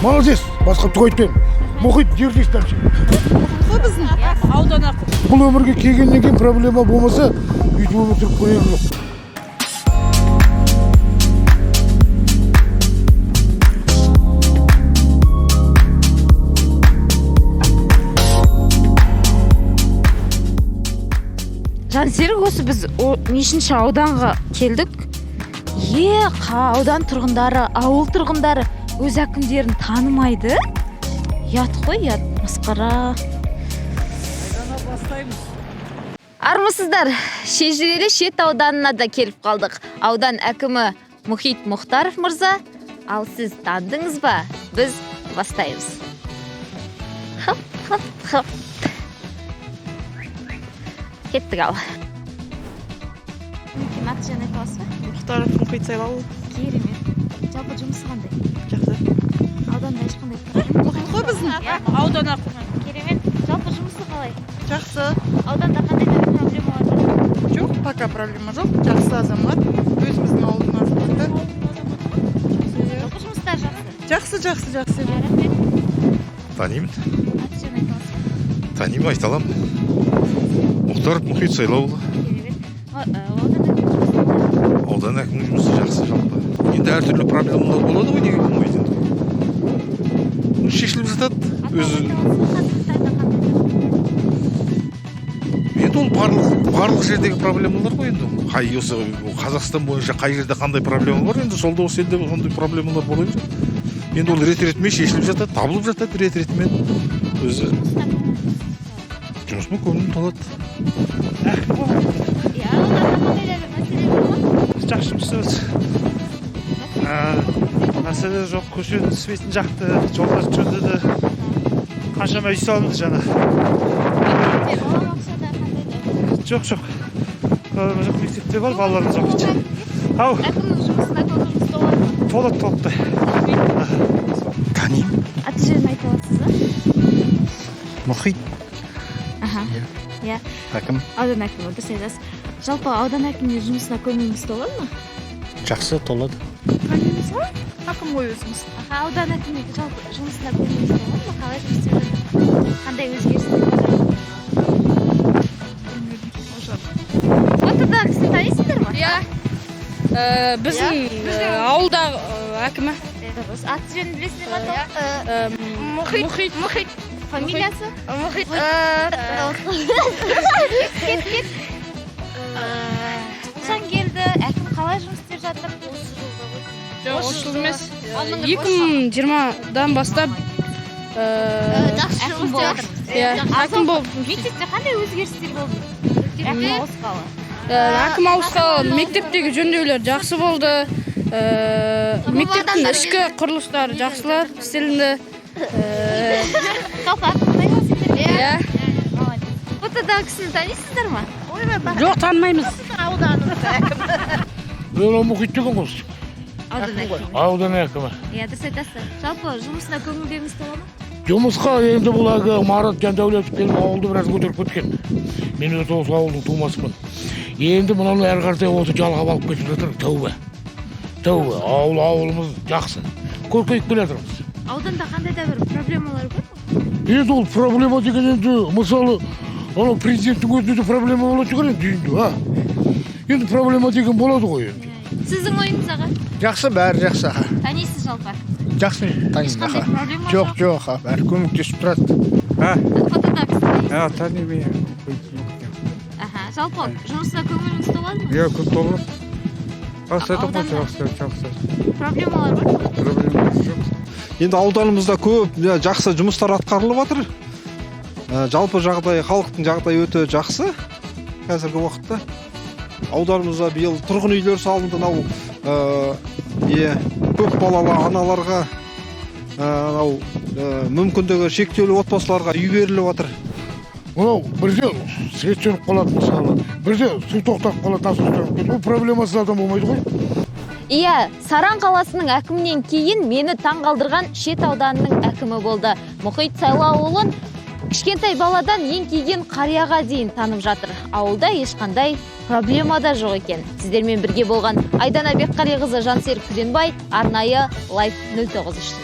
Молодец, басқа түк айтпаймын. Мұхит держись дальше. Қой біздің Аудан әкімі. Бұл өмірге келгеннен кейін проблема болмаса, өйтіп өмір сүріп керегі жоқ. Жансерік, осы біз нешінші ауданға келдік? Е, аудан тұрғындары, ауыл тұрғындары өз әкімдерін танымайды. Ұят қой, ұят, масқара. Армысыздар, шежірелі Шет ауданына да келіп қалдық. Аудан әкімі Мұхит Мұхтаров мырза, ал сіз таныдыңыз ба? Біз бастаймыз. Хып, хып, хып. Кеттік ал. Кім, аты жөнін айта аласыз ба? Мұхтаров Мұхит Сайлауұлы. Керемет. Жалпы жұмысы қандай? Жақсы. Ауданда ешқандай проблема Мұхит қой біздің. Аудан әкімі. Керемет. Жалпы жұмысы қалай? Жақсы. Ауданда қандай да бір проблемалар бар? Жоқ, пока проблема жоқ. Жақсы азамат. Өзіміздің ауылдың азаматы. Иә. Жалпы жұмыстар жақсы. Жақсы, жақсы, жақсы. Рахмет. Танимын. Аты жөнін айта аласыз ба? Танимын, айта аламын. Мұхтаров Мұхит Сайлауұлы. Керемет. Аудан әкімінің жұмысы қалай? Аудан әкімінің жұмысы жақсы жалпы. Енді әртүрлі проблемалар болады ғой, неге болмайды енді. Шешіліп жатады. Атауын Өзі айта аласыз ба? Қазіргі таңда қандай? Енді ол барлық жердегі проблемалар ғой енді. Қай осы Қазақстан бойынша қай жерде қандай проблема бар, енді сол да осы елде сондай проблемалар бола береді. Енді ол рет ретімен шешіліп жатады, табылып жатады рет ретімен. Өзі Жұмысына көңіліңіз жұмысыма көңілім толады. Иә, ауданда қандай да бір мәселелер бар ма? Жақсы жұмыс істеп. Мәселе жоқ, көшенің светін жақты, жолдарды жөндеді. Қаншама үй салынды жаңа. Мектепте, балабақшада қандай да бір Жоқ, жоқ. Жоқ, мектепте бар, балаларымыз оқиды. Ау, Әкімнің жұмысына көңіліңіз толады ма? толады, толыпты. Танимын. Аты жөнін айта аласыз ба? Мұхит. Аха. Иә. Әкім. Аудан әкімі, дұрыс айтасыз. Жалпы аудан әкімінің жұмысына көңіліңіз толады ма? Жақсы, толады. Танимыз ғой. Әкім ғой өзіміз. Аха, аудан әкімінің жалпы жұмысына көңіліңіз толады ма? Қалай жұмыс істеп жатыр? Қандай өзгерістер бар? Білмедім. Ошақ. Фотодағы кісіні танисыздар ма? Иә. Біздің ауылдағы әкімі. Дұрыс. Аты жөнін білесіздер ма? Мұхит. Мұхит. Мұхит. Фамилиясы? Мұхит. Кет, кет. Қашан келді? Әкім қалай жұмыс істеп жатыр? Осы жылда ғой. Жоқ, осы жыл емес. 2020-дан бастап Әкім болып жатыр. Иә, әкім болып. Мектепте қандай өзгерістер болды? Әкім ауысқалы. Әкім ауысқалы мектептегі жөндеулер жақсы болды. Мектептің ішкі құрылыстары жақсылар істелінді. Жалпы әкім ұнай ма сендерге? Иә. Молодец. Фотодағы кісіні танисыздар ма? Жоқ, танымаймыз. Ол Мұхит деген ғой. Аудан әкімі. Аудан әкімі. Иә, дұрыс айтасыздар. Жалпы жұмысына көңілдеріңіз тола ма? Жұмысқа енді бұл әлгі Марат Жандәулетов келіп ауылды біраз көтеріп кеткен. Мен өзі осы ауылдың тумасымын. Енді мынаны әрі қаратай осы жалғап алып кетіп жатыр, тәуба. Тәуба, ауылымыз жақсы. Көркейіп келе жатырмыз. Ауданда қандай да бір проблемалар бар ма? Енді ол проблема деген енді, мысалы, анау президенттің өзінде де проблема болатын шығар енді үйінде, а? Енді проблема деген болады ғой енді. Сіздің ойыңыз, аға? Жақсы, бәрі жақсы, аха. Танисыз жалпы? Жақсы, танимын, Ешқандай аха. проблема Жоқ, жоқ, аха, бәрі көмектесіп тұрады. Фотодағы кісіні танисыз? А, танимын. Аха, жалпы жұмысына көңіліңіз толады ма? Иә, көп толады. Жақсы, Ауданда- жақсы, жақсы. Проблемалар бар ма? Проблема жоқ. Енді ауданымызда көп жақсы жұмыстар атқарылып жатыр. Жалпы жағдай, халықтың жағдайы өте жақсы қазіргі уақытта. Ауданымызда биыл тұрғын үйлер салынды, мынау, көп балалы аналарға, мынау, мүмкіндігі шектеулі отбасыларға үй беріліп жатыр. Мынау бірде свет сөніп қалады мысалы, бірде су тоқтап қалады, насос сөніп кетеді. Ол проблемасыз адам болмайды ғой. Иә, Саран қаласының әкімінен кейін мені таңғалдырған Шет ауданының әкімі болды. Мұхит Сайлауұлын кішкентай баладан еңкейген қарияға дейін танып жатыр. Ауылда ешқандай проблема да жоқ екен. Сіздермен бірге болған Айдана Бекқалиқызы, Жансерік Күзенбай, арнайы Лайф 09 үшін.